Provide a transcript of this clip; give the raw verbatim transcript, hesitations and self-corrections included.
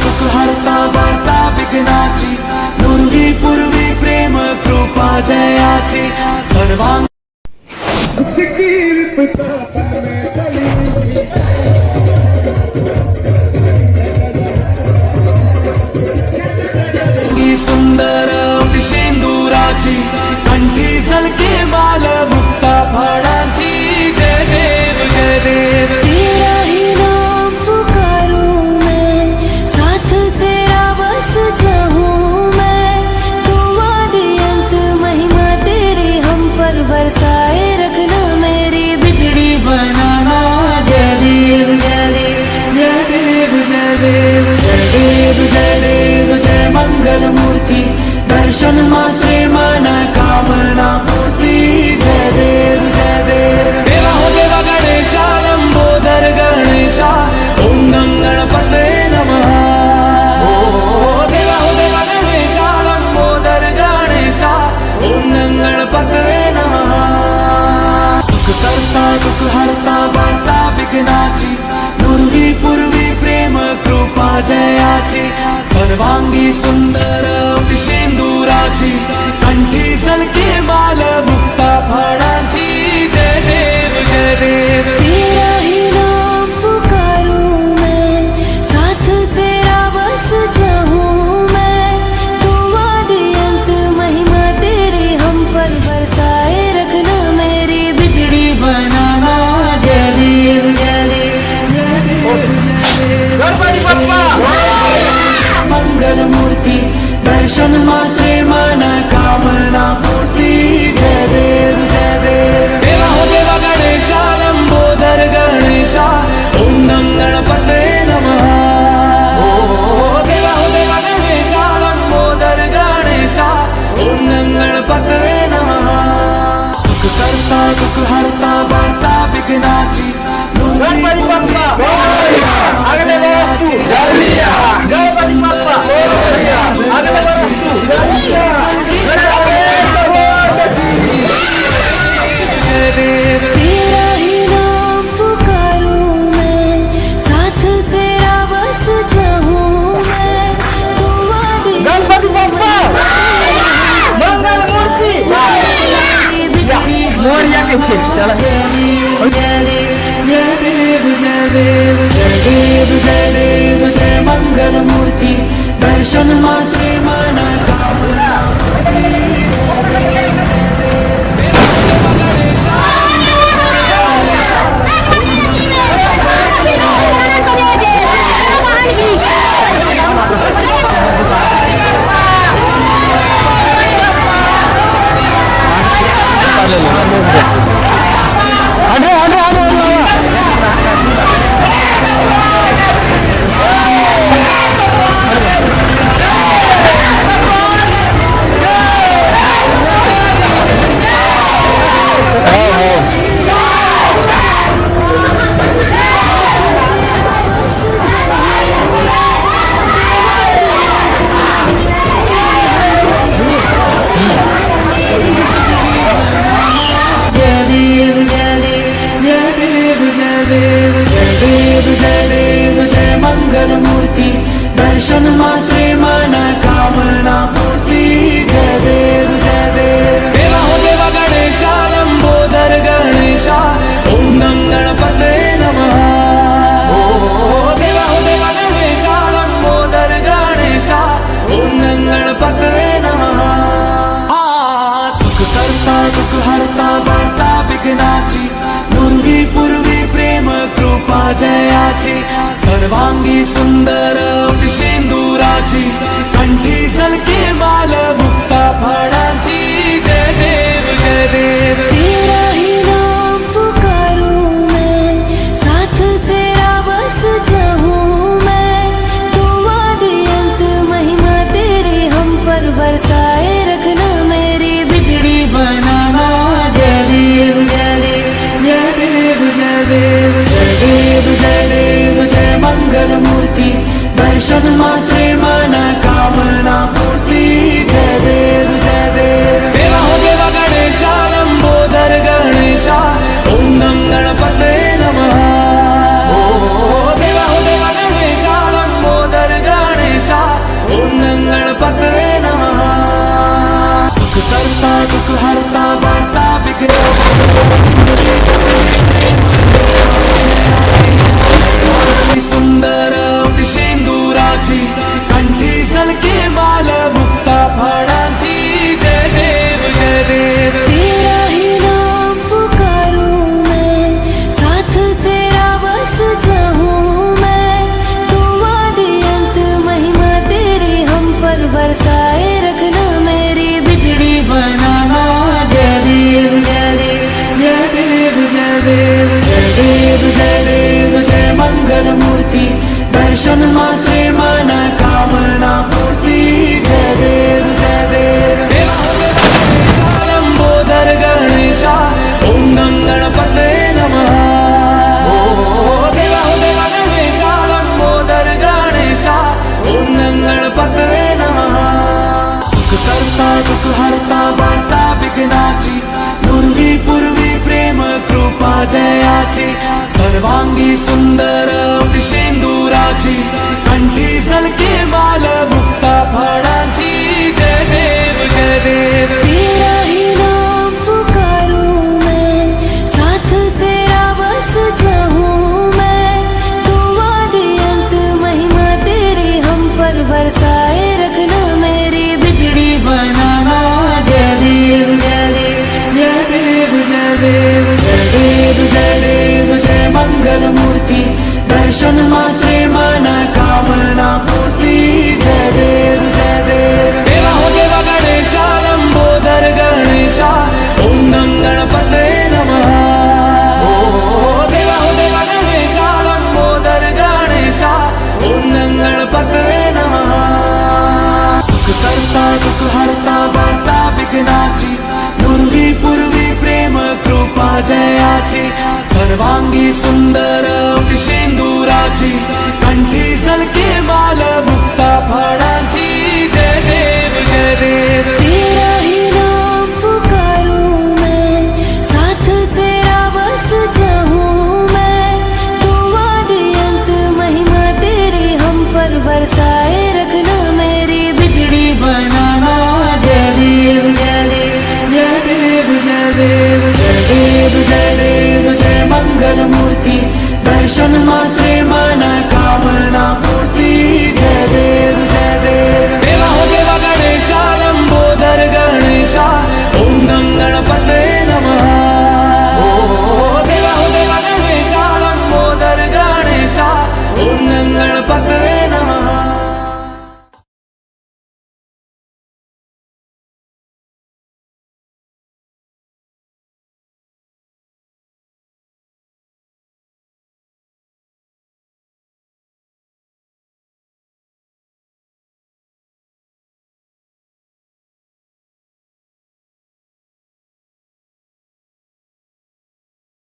दुःख हरता वार्ता विघ्नाची, नुरवी पुरवी प्रेम कृपा जयाची, सर्वांग सुंदर शेंदुराची, कंठी सलके माल मुक्ता फळाची. जय देव, जय देव. तेरा ही नाम पुकारूं मैं, साथ तेरा बस चाहूं मैं. तू आदि अंत महिमा तेरी हम पर बरसाए रखना, मेरी बिगड़ी बनाना. जय देव, जय देव, जय देव, जय देव, जय देव, जय देव, जय मंगल मूर्ति. दर्शन मात्रे मन कामना पूर्ति. जय देव, जय देव. देवा हो देवा गणेशा, लंबोदर गणेशा, ओम गं गणपते नमः. ओ देवा हो देवा गणेशा, लंबोदर गणेशा, ओम गं गणपते नमः. सुख करता दुःख हरता वार्ता विघ्नाची, नुरवी पुरवी प्रेम कृपा जयाची, सर्वांगी सुंदर शेंदुराची, कंठी सलके माल मुक्ता फळाची. जय देव, जय देव. तेरा ही नाम पुकारूं मैं, साथ तेरा बस चाहूं मैं. तू आदि अंत महिमा तेरी हम पर बरसाए रखना, मेरी बिगड़ी बनाना. जय देव, जय देव, जय देव, जय देव. गणपती बाप्पा. मंगल मूर्ति दर्शन मात्रे मन कामना पूर्ति. जय देव, जय देव. देवा हो देवा गणेशा, लंबोदर गणेशा, ओम गं गणपते नमः. ओ देवा हो देवा गणेशा, लंबोदर गणेशा, ओम गं गणपते नमः. सुख करता दुःख हरता वार्ता विघ्नाची, गणपती बाप्पा. अगले वस्तू. गणपती बाप्पा. अगले वस्तू. तेरा ही नाम पुकारूं मैं, साथ तेरा बस चाहूं मैं. तू आदि गणपती बाप्पा. मंगल मूर्ति. मोरया के खेल. चला. जय देव, जय देव, जय देव, जय देव, जय मंगल मूर्ति. दर्शन मात्रे मन कामना. जय देव, जय देव, जय देव, जय देव, जय देव, जय देव, जय मंगल मूर्ति. दर्शन मात्रे मन कामना पूर्ति. जय देव, जय देव. देवा हो देवा गणेशा, लंबोदर गणेशा, ओम गं गणपते नमः. ओ देवा हो देवा गणेशा, लंबोदर गणेशा, ओम गं गणपते नमः. आ, सुख करता दुःख हरता वार्ता विघ्नाची, नुरवी पुरवी प्रेम कृपा जयाची, सर्वांगी सुंदर शेंदुराची, कंठी सलके माल मुक्ता फळाची. जय देव, जय देव. तेरा ही नाम पुकारूं मैं, साथ तेरा बस चाहूं मैं. तू आदि अंत महिमा तेरी हम पर बरसाए रखना, मेरी बिगड़ी बनाना. जय देव, जय देव, जय देव, जय देव, जय देव, जय देव, जय मंगल मूर्ति. दर्शन मात्रे मन कामना पूर्ति. जय देव, जय देव. देवा हो देवा गणेशा, लंबोदर गणेशा, ओम गं गणपते नमः. ओ देवा हो देवा गणेशा, लंबोदर दर्शन मात्रे मनोकामना पूर्ति। जय देव जय देव। देवा हो देवा गणेशा लंबोदर गणेशा, ॐ गं गणपतये नमः। ओ देवा हो देवा गणेशा लंबोदर गणेशा, ॐ गं गणपतये नमः। सुख करता दुख हरता वार्ता विघ्नाची, पूर्वी पूर्वी प्रेम कृपा जयाची, सर्वांगी सुंदर अति शेंदुराची, कंठी झलके माल मुक्ता फळांची। जय देव जय देव। तेरा ही नाम पुकारूं मैं, साथ तेरा बस चाहूं मैं। तू आदि अंत महिमा तेरी हम पर बरसाए रखना, मेरी बिगड़ी बनाना। जय देव जय देव जय देव जय देव जय देव जय देव जय मंगल मूर्ति। दर्शन मात्रे मनोकामना पूर्ति। जय देव जय देव। देवा हो देवा गणेशा लंबोदर गणेशा, ॐ गं गणपतये नमः। ओ देवा हो देवा गणेशा लंबोदर गणेशा, ॐ गं गणपतये नमः। सुख करता दुख हरता वार्ता विघ्नाची, पूर्वी पूर्वी प्रेम कृपा जयाची, सर्वांगी सुंदर अति शेंदुराची, कंठी झलके माल मुक्ता फळांची। जय देव जय देव। तेरा ही नाम पुकारूं मैं, साथ तेरा बस चाहूं मैं। तू आदि अंत महिमा तेरी हम पर बरसाए रखना, मेरी बिगड़ी बनाना। जय देव जय देव जय देव जय देव जय देव जय देव जय मंगल मूर्ति। दर्शन मात्र